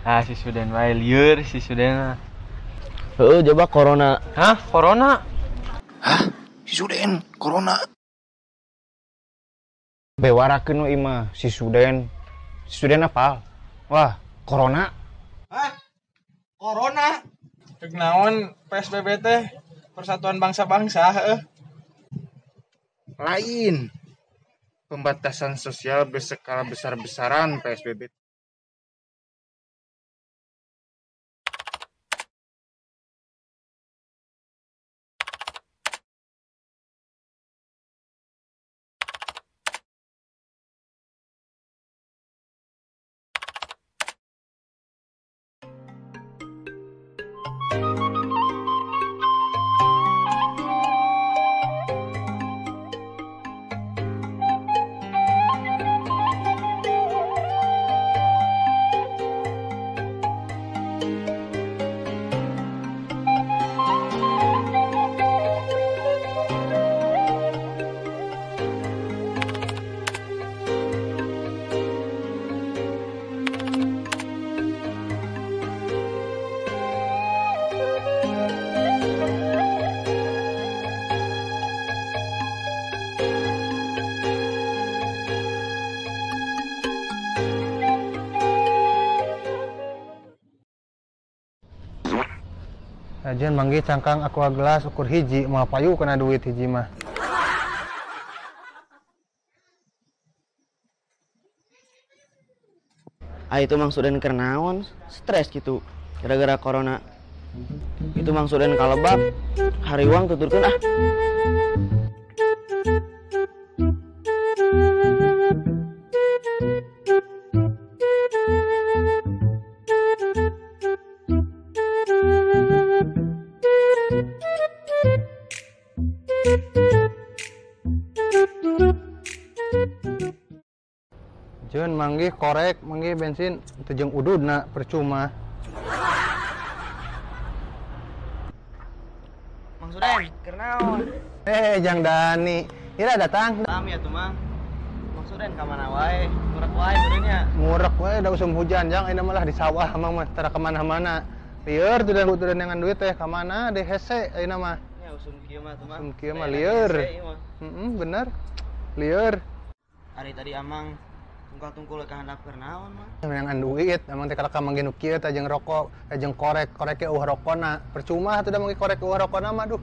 Ah, si Suden wae lieur si Suden. Heeh, coba corona. Hah, corona? Hah, si Suden corona. Bewarakeun we imah si Suden. Si Suden apal? Wah, corona. Hah? Corona? Rek naon PSBB teh? Persatuan Bangsa-Bangsa heuh. Lain. Pembatasan sosial berskala besar-besaran PSBB. Ajen manggih cangkang aqua gelas ukur hiji moal payu kana duit hiji mah. Ah itu Mang Suden keur naon? Stres gitu gara-gara corona. Itu Mang Suden kalebab hariwang tuturkeun ah. Jeun manggih korek, manggih bensin teu jeung ududna percuma. Mang Suden, keur naon? Jang Dani, ira datang. Paham ya tuh Mang. Mang Suden ka mana wae? Ngurek wae beureunnya. Ngurek wae da usum hujan jang ayeuna malah di sawah mang mah tara ka mana-mana. Lieur teu neangan duit teh ka mana deh hese ayeuna mah. Nya usum kieu mah tuh Mang. Usum kieu mah lieur. Heeh, bener. Lieur. Ari tadi amang tungkal-tungkul ka handap keur naon mah? Neangan duit, emang teh kalaka manggih nu kieu teh jeung rokok, jeung korek, korek ge eueuh rokona. Percuma atuh da manggih korek eueuh rokona mah duh.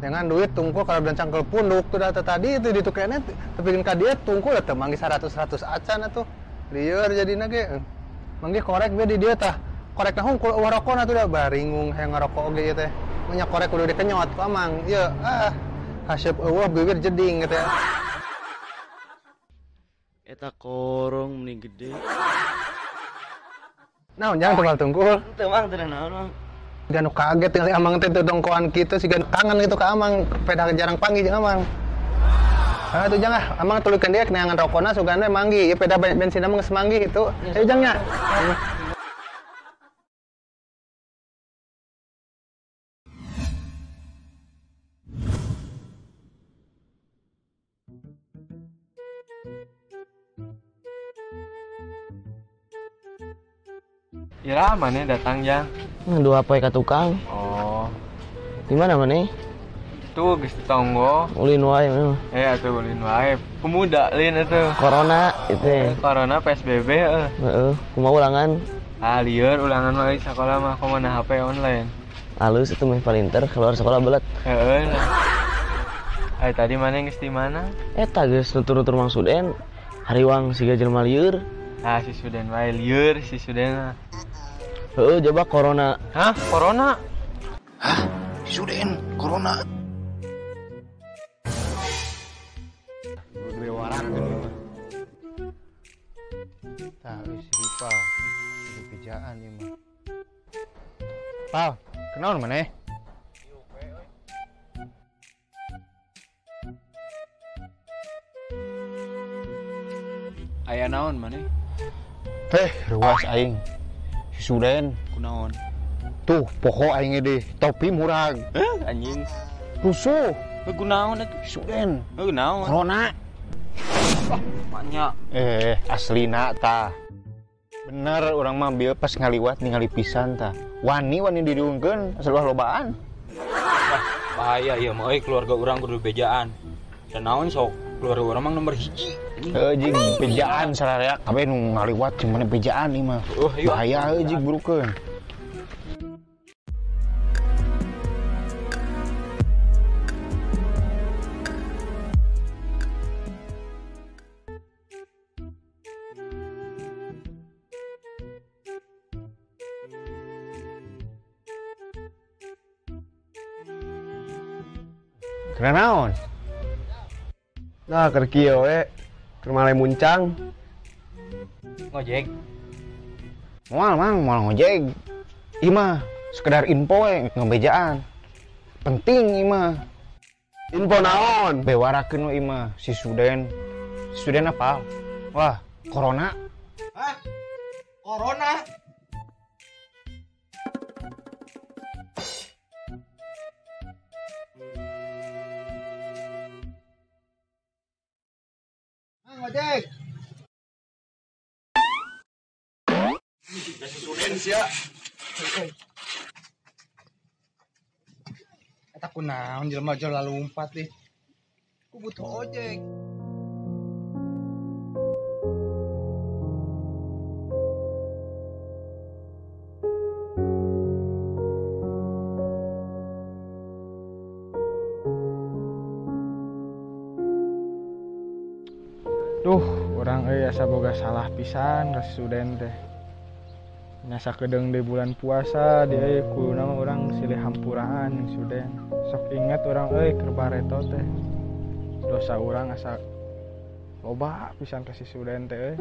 Neangan duit tungkul kalau dan cangkel punduk tuh dah tadi itu ditu keneh tepikeun ka dieu tungkul teh manggih 100-100 acan atuh. Lieur jadina ge. Manggih korek be di dieu tah. Korekna hungkul eueuh rokona atuh da baringung hayang ngarokok oge ieu teh. Nya korek kudu dikenyot ku amang. Ieu ah haseup eueuh bibir jeding gitu ya. Eta korong meni gede. Naon jang tungkal-tungkul? Teu Mang, teu naon Mang. Ganu kaget tinggal amang teh dongkoan kitu siga kangen gitu ka amang, peda jarang panggih jeung amang. Ah tuh jang ah, amang tulukeun dia neangan rokona sugan we manggih, ieu peda bensinna mah geus manggih kitu. Ayo jang nya. Ira maneh datang jang? Dua poe ka tukang. Oh. Di mana maneh? Tuh geus ditonggo. Ulin wae mah. Atuh ulin wae. Pemuda lin atuh. Corona itu. Corona PSBB heuh. Heeh, kumaha ulangan? Ah lieur ulangan mah euy sakola mah kumaha HP online. Alus itu mah palinter keluar sekolah belet. Heeh. Ai tadi maneh geus di mana? Eta geus nutur-nutur Mang Suden. Hariwang siga jelema lieur. Ah si Suden wae lieur si Suden. Heeh, coba corona. Hah, corona? Hah, si Suden corona. Bewarakeun ieu mah. Tah euy si Ripa, kudu pijaan ieu mah. Pal, kunaon maneh? Aya naon maneh? Ruas aing. Si Suden kunaon? Tuh, pokok aing deh, topi murag. Anjing. Rusuh. Kunaon atuh? Si Suden. Kunaon? Corona. Maknya. Aslina tah. Bener urang mah bieu pas ngaliwat ningali pisan tah. Wani-wani didiungkeun asal ulah lobaan. Wah, bahaya ieu mah euy keluarga urang kudu bejaan. Dan naon sok keluarga urang mah nomor 1. Heuh jig bejaan sararea kabeh nu ngaliwat jeung maneh bejaan ieu mah. Bahaya heuh jig burukeun. Kena naon? Nah, keur kieu we, keur male muncang. Ngojek. Moal mang, moal ngojek. Ieu mah sekedar info we ngebejaan. Penting ieu mah. Info naon? Bewarakeun we ieu mah si Suden. Si Suden apal? Wah, corona. Hah? Corona? Ngojek. Si Suden sia. Eta kunaon jelema jol lalumpat deh. Ku butuh ojek. Duh, urang euy asa boga salah pisan ka si Suden teh. Nya sakedeung di bulan puasa di euy kuduna mah urang silih hampuraan jeung Suden. Sok inget urang euy keur bareto teh. Dosa urang asa loba pisan ka si Suden teh euy.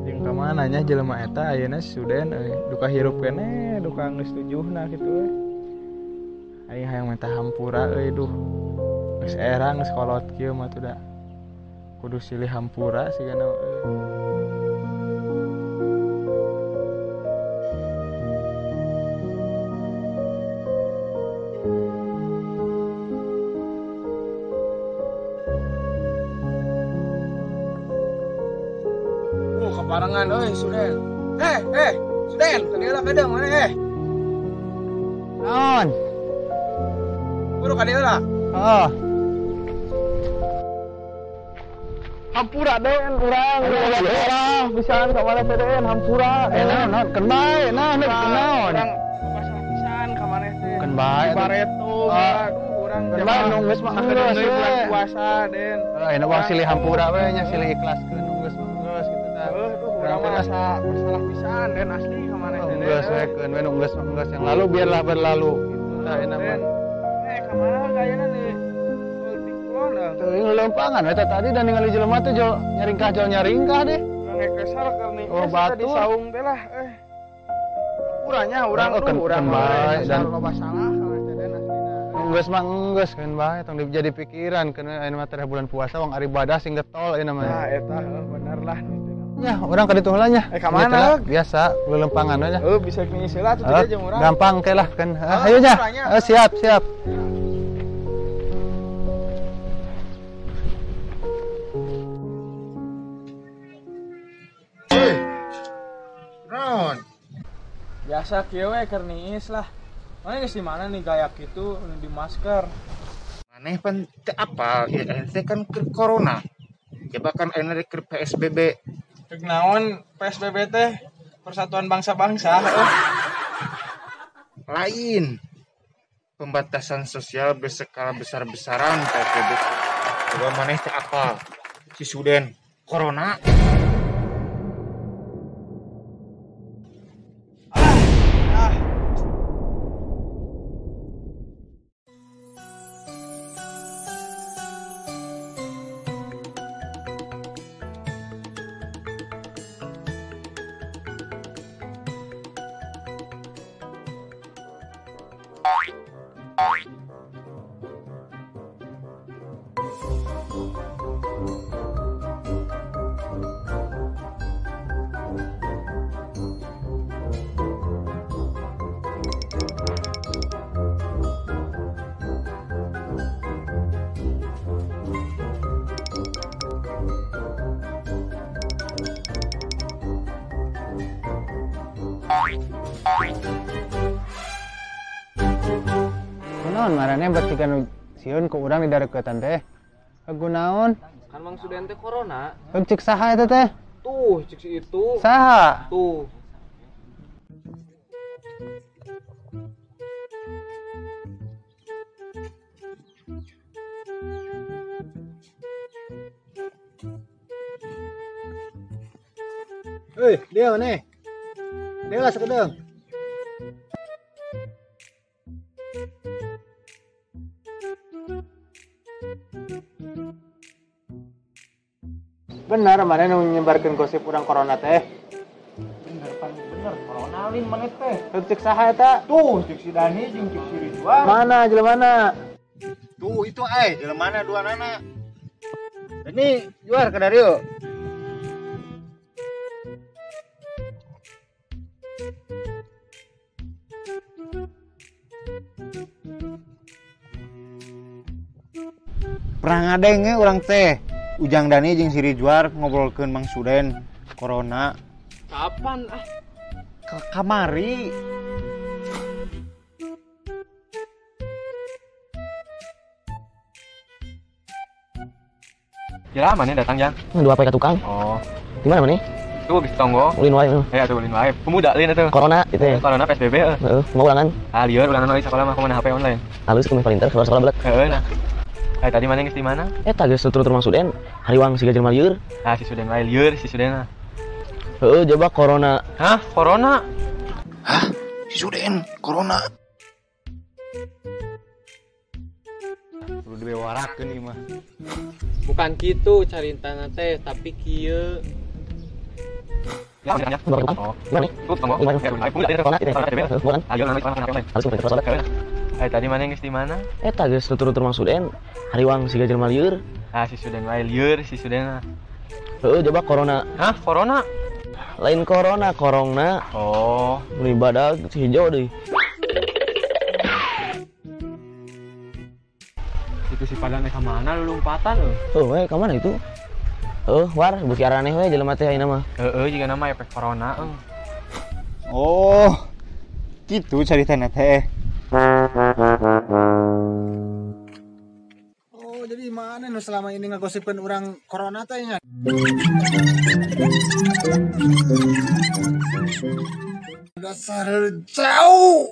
Jeung ka mana nya jelema eta ayeuna si Suden euy, duka hirup keneh, duka geus tujuhna kitu euy. Aing hayang minta hampura euy duh. Geus era geus kolot kieu mah tuh da. Kudu silih hampura sigana euy. Kaparengan euy Suden. Suden, kadieu lah kadang mana eh. Naon? Buru kadieu lah. Heeh. Hampura den urang, urang pisan ka maneh teh den hampura. Naon naon keun bae, naon naon. Urang masalah pisan ka maneh teh. Keun bae. Bareto, aduh urang keun bae nu geus mah geus bulan puasa den. Heeh, enak urang silih hampura we nya silih ikhlaskeun nu geus mah geus kitu tah. Heuh, duh urang mah asa masalah pisan den asli ka maneh teh. Geus we keun we nu geus mah geus yang lalu biarlah berlalu kitu tah enak mah. Ka mana gayana nih? Teuing leumpangan we teh tadi dan ningali jelema teh jol nyaringkah deh. Urang kesal keur nih. Oh, batu di saung teh lah eh. Urangnya urang tuh urang bae dan loba salah ka teh den aslina. Geus mah geus keun bae tong jadi pikiran keun ayeuna mah teh bulan puasa wong ari ibadah sing getol ayeuna mah. Nah eta bener lah. Nya urang ka ditu heula nya. Ka mana? Biasa lelempangan we nya. Heuh bisa ngisi lah atuh teh jeung urang. Gampang ke lah kan. Ayo nya. Siap, siap. Biasa kieu we keur niis lah. Maneh geus di mana nih gaya kitu di masker. Maneh pan teu apal ieu teh kan keur corona. Coba kan ayeuna rek keur PSBB. Rek naon PSBB teh? Persatuan Bangsa-Bangsa. Lain. Pembatasan sosial berskala besar-besaran PSBB. Coba maneh teu apal. Si Suden corona. Kunaon marane bet siga nu sieun ku urang di dareukeutan teh. Kunaon? Kan Mang Suden teh corona. Heug cek saha eta teh? Tuh, cek si itu. Saha? Tuh. Hei, dia mana? Dia lah sekedeng. Benar, mana nu nyebarkeun gosip urang corona teh? Bener pan bener corona lin maneh teh. Heug cek saha eta? Tuh, cek si Dani jeung cek si Ridwan. Mana jelema? Tuh itu jelema dua nana. Ini juar ke Dario. Pernah ngadenge urang teh Ujang Dani jeung si Ridwan ngobrolkeun Mang Suden corona. Kapan ah? Ke kamari. Ya mana datang jang? Dua apa ke tukang? Oh. Di mana mana? Tuh geus tonggo. Ulin wae. Ya tuh ulin wae. Pemuda lin atuh. Corona itu ya. Corona PSBB heeh. Heeh, mau ulangan. Ah lieur ulangan wae sekolah mah kumaha HP online. Halus kumaha palinter keluar sekolah belet. Heeh nah. Tadi mana geus di mana? Eta geus tutur Mang Suden, hariwang siga jelema lieur. Ah si Suden wae lieur si Suden mah. Heeh, coba corona. Hah, corona? Hah? Si Suden corona. Kudu dibewarakeun ieu mah. Bukan gitu carintana teh, tapi kieu. Oh. Tadi mana geus di mana? Eta geus tutur Mang Suden, hariwang siga jelema lieur. Ah si Suden wae lieur si Suden mah. Heeh, coba corona. Hah, corona? Lain corona, korongna. Oh, meuni badag hijau deui. Itu si Padan ka mana lu lompatan euy? Heuh, we ka mana itu? Heuh, war beuki araneh we jelema teh ayeuna mah. Heeh, jiga nama efek corona euy. Oh. Kitu caritana teh. Oh, jadi mana nu selama ini ngagosipkeun urang corona teh nya? Dasar jauh.